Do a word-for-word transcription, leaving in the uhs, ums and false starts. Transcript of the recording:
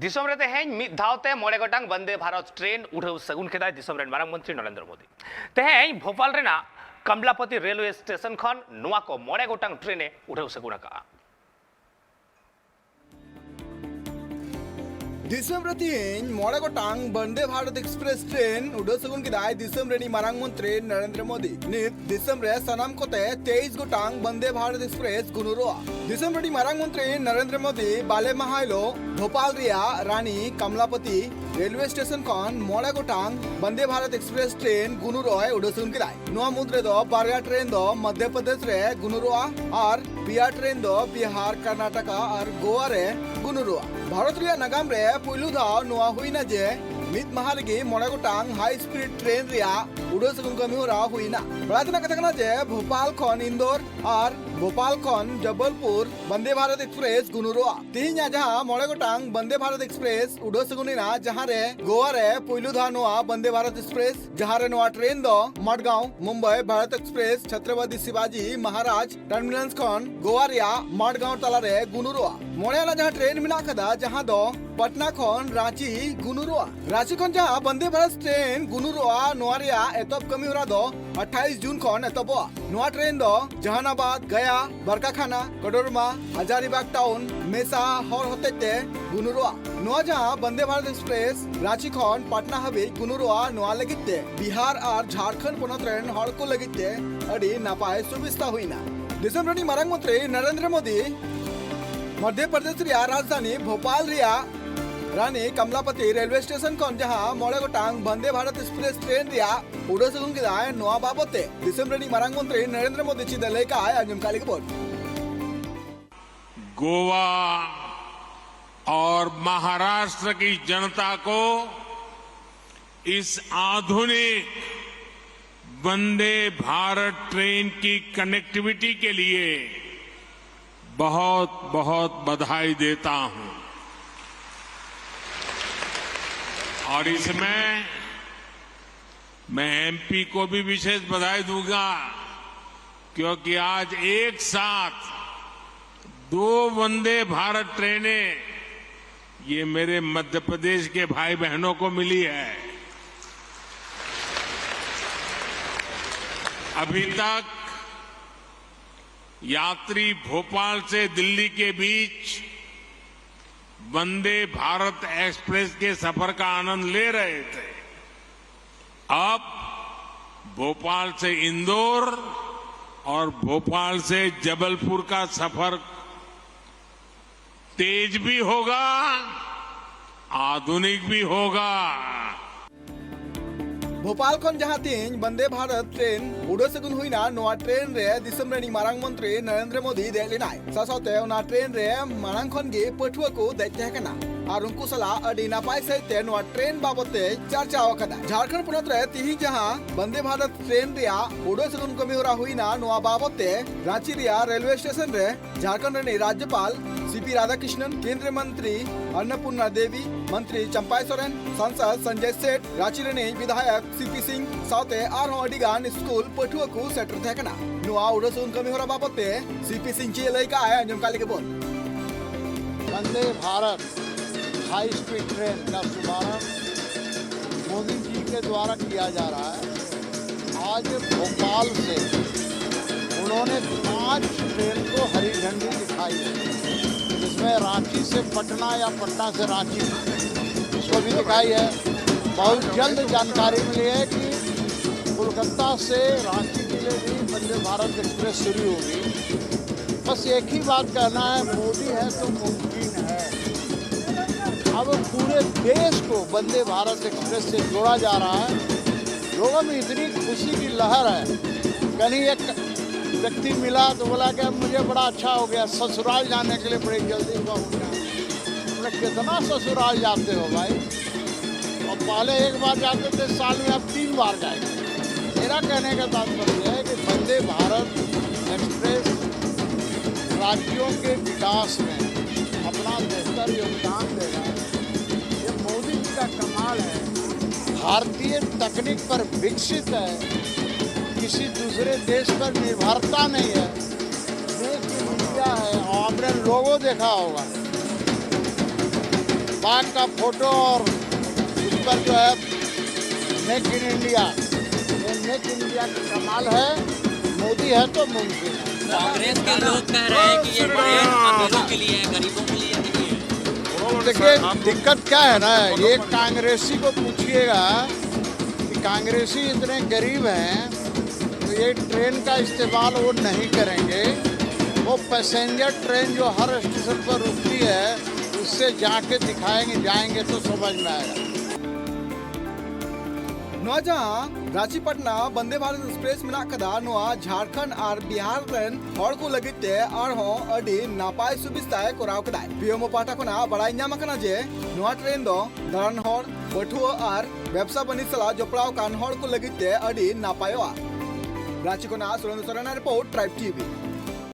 ᱫᱤᱥᱚᱢ ᱨᱮ ᱛᱮᱦᱮᱧ ᱢᱤᱫ ᱫᱷᱟᱣ ᱛᱮ ᱢᱚᱬᱮ ᱜᱚᱴᱟᱝ ᱵᱚᱱᱫᱮ ᱵᱷᱟᱨᱚᱛ ᱴᱨᱮᱱ ᱩᱰᱷᱟᱹᱣ ᱥᱟᱹᱜᱩᱱ ᱠᱮᱫᱟᱭ ᱫᱤᱥᱚᱢ ᱨᱮᱱ ᱢᱟᱨᱟᱝ ᱢᱚᱱᱛᱨᱤ ᱱᱚᱨᱮᱱᱫᱨᱚ ᱢᱳᱫᱤ᱾ ᱛᱮᱦᱮᱧ ᱵᱷᱳᱯᱟᱞ ᱨᱮᱱᱟᱜ ᱠᱟᱢᱞᱟᱯᱟᱛᱤ ᱨᱮᱞᱣᱮ ᱥᱴᱮᱥᱚᱱ ᱠᱷᱚᱱ ᱱᱚᱣᱟ ᱠᱚ ᱢᱚᱬᱮ ᱜᱚᱴᱟᱝ ᱴᱨᱮᱱ ᱮ ᱩᱰᱷᱟᱹᱣ ᱥᱟᱹᱜᱩᱱ ᱟᱠᱟᱫᱼᱟ᱾ ᱫᱤᱥᱚᱢ ᱨᱮ ᱛᱮᱦᱮᱧ ᱢᱚᱬᱮ ᱜᱚᱴᱟᱝ ᱵᱚᱱᱫᱮ ᱵᱷᱟᱨᱚᱛ ᱮᱠᱥᱯᱨᱮᱥ ᱴᱨᱮᱱ ᱩᱰᱟᱹᱣ ᱥᱟᱹᱜᱩᱱ ᱠᱮᱫᱟᱭ ᱫᱤᱥᱚᱢ ᱨᱤᱱᱤᱡ ᱢᱟᱨᱟᱝ ᱢᱚᱱᱛᱨᱤ ᱱᱚᱨᱮᱱᱫᱨᱚ ᱢᱳᱫᱤ᱾ ᱱᱤᱛ ᱫᱤᱥᱚᱢ ᱨᱮ ᱥᱟᱱᱟᱢ ᱠᱚᱛᱮ ᱛᱮᱭᱤᱥ ᱜᱚᱴᱟᱝ ᱵᱚᱱᱫᱮ ᱵᱷᱟᱨᱚᱛ ᱮᱠᱥᱯᱨᱮᱥ ᱜᱩᱱᱩᱨᱚᱜᱼᱟ᱾ ᱫᱤᱥᱚᱢ ᱨᱤᱱᱤᱡ ᱢᱟᱨᱟᱝ ᱢᱚᱱᱛᱨᱤ ᱱᱚᱨᱮᱱᱫᱨᱚ ᱢᱳᱫᱤ ᱵᱟᱞᱮ ᱢᱟᱦᱟ ᱦᱤᱞᱳᱜ ᱵᱷᱳᱯᱟᱞ ᱨᱮᱭᱟᱜ ᱨᱟᱱᱤ ᱠᱟᱢᱞᱟᱯᱟᱛᱤ ᱨᱮᱞᱣᱮ ᱥᱴᱮᱥᱚᱱ ᱠᱷᱚᱱ ᱢᱚᱬᱮ ᱜᱚᱴᱟᱝ ᱵᱚᱱᱫᱮ ᱵᱷᱟᱨᱚᱛ ᱮᱠᱥᱯᱨᱮᱥ ᱴᱨᱮᱱ ᱜᱩᱱᱩᱨᱚᱜ ᱮ ᱩᱰᱟᱹᱣ ᱥᱟᱹᱜᱩᱱ ᱠᱮᱫᱟᱭ᱾ ᱱᱚᱣᱟ ᱢᱩᱫᱽ ᱨᱮᱫᱚ ᱵᱟᱨᱭᱟ ᱴᱨᱮᱱ ᱫᱚ ᱢᱚᱫᱽᱫᱷᱚ ᱯᱨᱚᱫᱮᱥ ᱨᱮ ᱜᱩᱱᱩᱨᱚᱜᱼᱟ ᱟᱨ ᱯᱮᱭᱟ ᱴᱨᱮᱱ ᱫᱚ ᱵᱤᱦᱟᱨ, ᱠᱚᱨᱱᱟᱴᱚᱠᱟ ᱟᱨ ᱜᱳᱣᱟ ᱨᱮ ᱜᱩᱱᱩᱨᱚᱜᱼᱟ᱾ ᱵᱷᱟᱨᱚᱛ ᱨᱮᱭᱟᱜ ᱱᱟᱜᱟᱢ ᱨᱮ ᱯᱩᱭᱞᱩ ᱫᱷᱟᱣ ᱱᱚᱣᱟ ᱦᱩᱭᱱᱟ ᱡᱮ ᱢᱤᱫ ᱢᱟᱦᱟ ᱨᱮᱜᱮ ᱢᱚᱬᱮ ᱜᱚᱴᱟᱝ ᱦᱟᱭ ᱥᱯᱤᱰ ᱴᱨᱮᱱ ᱨᱮᱭᱟᱜ ᱩᱰᱟᱹᱣ ᱥᱟᱹᱜᱩᱱ ᱠᱟᱹᱢᱤ ᱦᱚᱨᱟ ᱦᱩᱭᱱᱟ᱾ ᱵᱟᱲᱟᱭ ᱛᱮᱱᱟᱜ ᱠᱟᱛᱷᱟ ᱠᱟᱱᱟ ᱡᱮ ᱵᱷᱳᱯᱟᱞ ᱠᱷᱚᱱ ᱤᱱᱫᱳᱨ ᱟᱨ ᱵᱷᱳᱯᱟᱞ ᱠᱷᱚᱱ ᱡᱚᱵᱚᱞᱯᱩᱨ ᱵᱚᱱᱫᱮ ᱵᱷᱟᱨᱚᱛ ᱮᱠᱥᱯᱨᱮᱥ ᱜᱩᱱᱩᱨᱚᱜᱼᱟ᱾ ᱛᱮᱦᱮᱧᱟᱜ ᱡᱟᱦᱟᱸ ᱢᱚᱬᱮ ᱜᱚᱴᱟᱝ ᱵᱚᱱᱫᱮ ᱵᱷᱟᱨᱚᱛ ᱮᱠᱥᱯᱨᱮᱥ ᱩᱰᱟᱹᱣ ᱥᱟᱹᱜᱩᱱ ᱮᱱᱟ, ᱡᱟᱦᱟᱸ ᱨᱮ ᱜᱳᱣᱟ ᱨᱮ ᱯᱩᱭᱞᱩ ᱫᱷᱟᱣ ᱱᱚᱣᱟ ᱵᱚᱱᱫᱮ ᱵᱷᱟᱨᱚᱛ ᱮᱠᱥᱯᱨᱮᱥ, ᱡᱟᱦᱟᱸ ᱨᱮ ᱱᱚᱣᱟ ᱴᱨᱮᱱ ᱫᱚ ᱢᱟᱰᱜᱟᱸᱣ ᱢᱩᱢᱵᱟᱭ ᱵᱷᱟᱨᱚᱛ ᱮᱠᱥᱯᱨᱮᱥ ᱪᱷᱛᱨᱚᱯᱚᱛᱤ ᱥᱤᱵᱟᱡᱤ ᱢᱚᱦᱟᱨᱟᱡᱽ ᱴᱟᱨᱢᱤᱱᱟᱞ ᱠᱷᱚᱱ ᱜᱳᱣᱟ ᱨᱮᱭᱟᱜ ᱢᱟᱰᱜᱟᱸᱣ ᱛᱟᱞᱟᱨᱮ ᱜᱩᱱᱩᱨᱚᱜᱼᱟ᱾ ᱢᱚᱬᱮ ᱟᱱᱟᱜ ᱡᱟᱦᱟᱸ ᱴᱨᱮᱱ ᱢᱮᱱᱟᱜ ᱟᱠᱟᱫᱟ, ᱡᱟᱦᱟᱸ ᱫᱚ ᱯᱟᱴᱱᱟ ᱠᱷᱚᱱ ᱨᱟᱸᱪᱤ ᱜᱩᱱᱩᱨᱚᱜᱼᱟ᱾ ᱨᱟᱸᱪᱤ ᱠᱷᱚᱱ ᱡᱟᱦᱟᱸ ᱵᱚᱱᱫᱮ ᱵᱷᱟᱨᱚᱛ ᱴᱨᱮᱱ ᱜᱩᱱᱩᱨᱚᱜᱼᱟ, ᱱᱚᱣᱟ ᱨᱮᱭᱟᱜ ᱮᱛᱚᱦᱚᱵ ᱠᱟᱹᱢᱤ ᱦᱚᱨᱟ ᱫᱚ ᱟᱴᱷᱟᱭᱤᱥ ᱡᱩᱱ ᱠᱷᱚᱱ ᱮᱛᱚᱦᱚᱵᱚᱜᱼᱟ᱾ ᱱᱚᱣᱟ ᱴᱨᱮᱱ ᱫᱚ ᱡᱟᱦᱟᱱᱟᱵᱟᱫ, ᱜᱟᱭᱟ, ᱵᱟᱨᱠᱟᱠᱷᱟᱱᱟ, ᱠᱚᱰᱚᱨᱢᱟ, ᱦᱟᱡᱟᱨᱤᱵᱟᱜᱽ ᱴᱟᱣᱩᱱ ᱢᱮᱥᱟ ᱦᱚᱨ ᱦᱚᱛᱮᱡ ᱛᱮ ᱜᱩᱱᱩᱨᱚᱜᱼᱟ᱾ ᱱᱚᱣᱟ ᱡᱟᱦᱟᱸ ᱵᱚᱱᱫᱮ ᱵᱷᱟᱨᱚᱛ ᱮᱠᱥᱯᱨᱮᱥ ᱨᱟᱸᱪᱤ ᱠᱷᱚᱱ ᱯᱟᱴᱱᱟ ᱦᱟᱹᱵᱤᱡ ᱜᱩᱱᱩᱨᱚᱜᱼᱟ, ᱱᱚᱣᱟ ᱞᱟᱹᱜᱤᱫ ᱛᱮ ᱵᱤᱦᱟᱨ ᱟᱨ ᱡᱷᱟᱲᱠᱷᱚᱸᱰ ᱯᱚᱱᱚᱛ ᱨᱮᱱ ᱦᱚᱲ ᱠᱚ ᱞᱟᱹᱜᱤᱫ ᱛᱮ ᱟᱹᱰᱤ ᱱᱟᱯᱟᱭ ᱥᱩᱵᱤᱥᱛᱟ ᱦᱩᱭᱱᱟ᱾ ᱫᱤᱥᱚᱢ ᱨᱤᱱᱤᱡ ᱢᱟᱨᱟᱝ ᱢᱚᱱᱛᱨᱤ ᱱᱚᱨᱮᱱᱫᱨᱚ ᱢᱳᱫᱤ ᱢᱚᱫᱷᱭᱚ ᱯᱨᱚᱫᱮᱥ ᱨᱮᱭᱟᱜ ᱨᱟᱡᱽᱫᱷᱟᱱᱤ ᱵᱷᱳᱯᱟᱞ ᱨᱮᱭᱟᱜ ᱨᱟᱱᱤ ᱠᱟᱢᱞᱟᱯᱟᱛᱤ ᱨᱮᱞᱣᱮ ᱥᱴᱮᱥᱚᱱ ᱠᱷᱚᱱ ᱡᱟᱦᱟᱸ ᱢᱚᱬᱮ ᱜᱚᱴᱟᱝ ᱵᱚᱱᱫᱮ ᱵᱷᱟᱨᱚᱛ ᱮᱠᱥᱯᱨᱮᱥ ᱴᱨᱮᱱ ᱨᱮᱭᱟᱜ ᱩᱰᱟᱹᱣ ᱥᱟᱹᱜᱩᱱ ᱠᱮᱫᱟᱭ, ᱱᱚᱣᱟ ᱵᱟᱵᱚᱛ ᱛᱮ ᱫᱤᱥᱚᱢ ᱨᱤᱱᱤᱡ ᱢᱟᱨᱟᱝ ᱢᱚᱱᱛᱨᱤ ᱱᱚᱨᱮᱱᱫᱨᱚ ᱢᱳᱫᱤ ᱪᱮᱫ ᱮ ᱞᱟᱹᱭ ᱠᱟᱜᱼᱟᱭ, ᱟᱸᱡᱚᱢ ᱠᱟᱜ ᱞᱮᱜᱮ ᱵᱚᱱ᱾ गोवा और महाराष्ट्र की जनता को इस आधुनिक वंदे भारत ट्रेन की कनेक्टिविटी के लिए बहुत बहुत बधाई देता हूं। और इसमें मैं एमपी को भी विशेष बधाई दूंगा, क्योंकि आज एक साथ दो वंदे भारत ट्रेनें ये मेरे मध्य प्रदेश के भाई बहनों को मिली है। अभी तक यात्री भोपाल से दिल्ली के बीच वंदे भारत एक्सप्रेस के सफर का आनंद ले रहे थे। अब भोपाल से इंदौर और भोपाल से जबलपुर का सफर तेज भी होगा, आधुनिक भी होगा। ᱵᱷᱳᱯᱟᱞ ᱠᱷᱚᱱ ᱡᱟᱦᱟᱸ ᱛᱮᱦᱮᱧ ᱵᱚᱱᱫᱮ ᱵᱷᱟᱨᱚᱛ ᱴᱨᱮᱱ ᱩᱰᱟᱹᱥ ᱟᱹᱜᱩᱱ ᱦᱩᱭᱱᱟ, ᱱᱚᱣᱟ ᱴᱨᱮᱱ ᱨᱮ ᱫᱤᱥᱚᱢ ᱨᱤᱱᱤᱡ ᱢᱟᱨᱟᱝ ᱢᱚᱱᱛᱨᱤ ᱱᱚᱨᱮᱱᱫᱨᱚ ᱢᱳᱫᱤ ᱫᱮᱡ ᱞᱮᱱᱟᱭ᱾ ᱥᱟᱶ ᱥᱟᱶᱛᱮ ᱚᱱᱟ ᱴᱨᱮᱱ ᱨᱮ ᱢᱟᱲᱟᱝ ᱠᱷᱚᱱ ᱜᱮ ᱯᱟᱹᱴᱷᱩᱣᱟᱹ ᱠᱚ ᱫᱮᱡ ᱛᱟᱦᱮᱸ ᱠᱟᱱᱟ ᱟᱨ ᱩᱱᱠᱩ ᱥᱟᱞᱟᱜ ᱟᱹᱰᱤ ᱱᱟᱯᱟᱭ ᱥᱟᱹᱦᱤᱡ ᱛᱮ ᱱᱚᱣᱟ ᱴᱨᱮᱱ ᱵᱟᱵᱚᱫ ᱛᱮ ᱪᱟᱨᱪᱟᱣ ᱟᱠᱟᱫᱟ᱾ ᱡᱷᱟᱲᱠᱷᱚᱸᱰ ᱯᱚᱱᱚᱛ ᱨᱮ ᱛᱤᱦᱤᱧ ᱡᱟᱦᱟᱸ ᱵᱚᱱᱫᱮ ᱵᱷᱟᱨᱚᱛ ᱴᱨᱮᱱ ᱨᱮᱭᱟᱜ ᱩᱰᱟᱹᱥ ᱟᱹᱜᱩᱱ ᱠᱟᱹᱢᱤ ᱦᱚᱨᱟ ᱦᱩᱭᱱᱟ, ᱱᱚᱣᱟ ᱵᱟᱵᱚᱫ ᱛᱮ ᱨᱟᱸᱪᱤ ᱨᱮᱭᱟᱜ ᱨᱮᱞᱣᱮ ᱥᱴᱮᱥᱚᱱ ᱨᱮ ᱡᱷᱟᱲᱠᱷᱚᱸᱰ ᱨᱤᱱᱤᱡ ᱨᱟᱡᱽᱡᱚᱯᱟᱞ ᱥᱤ ᱯᱤ ᱨᱟᱫᱷᱟᱠᱨᱤᱥᱱᱚᱱ, ᱠᱮᱱᱫᱨᱤᱭᱚ ᱢᱚᱱᱛᱨᱤ ᱚᱱᱱᱚᱯᱩᱨᱱᱟ ᱫᱮᱵᱤ, ᱢᱚᱱᱛᱨᱤ ᱪᱟᱢᱯᱟᱭ ᱥᱚᱨᱮᱱ, ᱥᱟᱝᱥᱚᱫ ᱥᱚᱧᱡᱚᱭ ᱥᱮᱴ, ᱨᱟᱸᱪᱤ ᱨᱤᱱᱤᱡ ᱵᱤᱫᱷᱟᱭᱚᱠ ᱥᱤ ᱯᱤ ᱥᱤᱝ ᱥᱟᱶᱛᱮ ᱟᱨᱦᱚᱸ ᱟᱹᱰᱤ ᱜᱟᱱ ᱥᱠᱩᱞ ᱯᱟᱹᱴᱷᱩᱣᱟᱹ ᱠᱚ ᱥᱮᱴᱮᱨ ᱛᱟᱦᱮᱸ ᱠᱟᱱᱟ᱾ ᱱᱚᱣᱟ ᱩᱰᱟᱹᱥ ᱟᱹᱜᱩᱱ ᱠᱟᱹᱢᱤ ᱦᱚᱨᱟ ᱵᱟᱵᱚᱫ ᱛᱮ ᱥᱤ ᱯᱤ ᱥᱤᱝ ᱪᱮᱫ ᱞᱟᱹᱭ ᱠᱟᱜᱼᱟᱭ, ᱟᱸᱡᱚᱢ ᱠᱟᱜ ᱞᱮᱜᱮ ᱵᱚᱱ᱾ Vande Bharat high speed train का शुभारंभ मोदी जी के द्वारा किया जा रहा है। आज भोपाल से उन्होंने पांच ट्रेन को हरी झंडी दिखाई है, जिसमें रांची से पटना या पटना से रांची, इसको भी दिखाई है। बहुत जल्द जानकारी मिली है कि कोलकाता से रांची के लिए भी वंदे भारत एक्सप्रेस शुरू होगी। बस एक ही बात कहना है, मोदी है तो मुमकिन है। अब पूरे देश को वंदे भारत एक्सप्रेस से जोड़ा जा रहा है। लोगों में इतनी खुशी की लहर है। कहीं एक व्यक्ति मिला तो बोला कि अब मुझे बड़ा अच्छा हो गया, ससुराल जाने के लिए बड़ी जल्दी पहुंचा। बोले, कितना ससुराल जाते हो भाई? और पहले एक बार जाते थे, साल में अब तीन बार जाएंगे। मेरा कहने का तात्पर्य है कि वंदे भारत एक्सप्रेस राज्यों के विकास में अपना बेहतर योगदान देगा। ये मोदी जी का कमाल है। भारतीय तकनीक पर विकसित है, किसी दूसरे देश पर निर्भरता नहीं है। मेक इन इंडिया है, और आपने लोगो देखा होगा। पाक का फोटो और उस पर जो है मेक इन इंडिया, ये मेक इन इंडिया का कमाल है। मोदी है तो मुमकिन है। कांग्रेस के लोग कह रहे हैं कि ये ट्रेन अमीरों के लिए है, गरीबों के लिए नहीं है। देखिए, दिक्कत क्या है ना, एक कांग्रेसी को पूछिएगा कि कांग्रेसी इतने गरीब हैं तो ये ट्रेन का इस्तेमाल वो नहीं करेंगे। वो पैसेंजर ट्रेन जो हर स्टेशन पर रुकती है, उससे जाके दिखाएंगे, जाएंगे तो समझ में आएगा। ᱱᱚᱣᱟ ᱡᱟᱦᱟᱸ ᱨᱟᱸᱪᱤ ᱯᱟᱴᱱᱟ ᱵᱚᱱᱫᱮ ᱵᱷᱟᱨᱚᱛ ᱮᱠᱥᱯᱨᱮᱥ ᱢᱮᱱᱟᱜ ᱠᱟᱫᱟ, ᱱᱚᱣᱟ ᱡᱷᱟᱲᱠᱷᱚᱸᱰ ᱟᱨ ᱵᱤᱦᱟᱨ ᱨᱮᱱ ᱦᱚᱲ ᱠᱚ ᱞᱟᱹᱜᱤᱫ ᱛᱮ ᱟᱨᱦᱚᱸ ᱟᱹᱰᱤ ᱱᱟᱯᱟᱭ ᱥᱩᱵᱤᱥᱛᱟᱭ ᱠᱚᱨᱟᱣ ᱠᱮᱫᱟᱭ᱾ ᱯᱤ ᱮᱢ ᱳ ᱯᱟᱦᱴᱟ ᱠᱷᱚᱱᱟᱜ ᱵᱟᱲᱟᱭ ᱧᱟᱢ ᱟᱠᱟᱱᱟ ᱡᱮ ᱱᱚᱣᱟ ᱴᱨᱮᱱ ᱫᱚ ᱫᱟᱬᱟᱱ ᱦᱚᱲ, ᱯᱟᱹᱴᱷᱩᱣᱟᱹ ᱟᱨ ᱵᱮᱵᱽᱥᱟ ᱵᱟᱹᱱᱤᱡᱽ ᱥᱟᱞᱟᱜ ᱡᱚᱯᱲᱟᱣ ᱟᱠᱟᱱ ᱦᱚᱲ ᱠᱚ ᱞᱟᱹᱜᱤᱫ ᱛᱮ ᱟᱹᱰᱤ ᱱᱟᱯᱟᱭᱚᱜᱼᱟ᱾ ᱨᱟᱸᱪᱤ ᱠᱷᱚᱱᱟᱜ ᱥᱩᱨᱮᱱᱫᱨᱚ ᱥᱚᱨᱮᱱᱟᱜ ᱨᱤᱯᱳᱨᱴ, ᱴᱨᱟᱭᱤᱵᱽ ᱴᱤ ᱵᱷᱤ᱾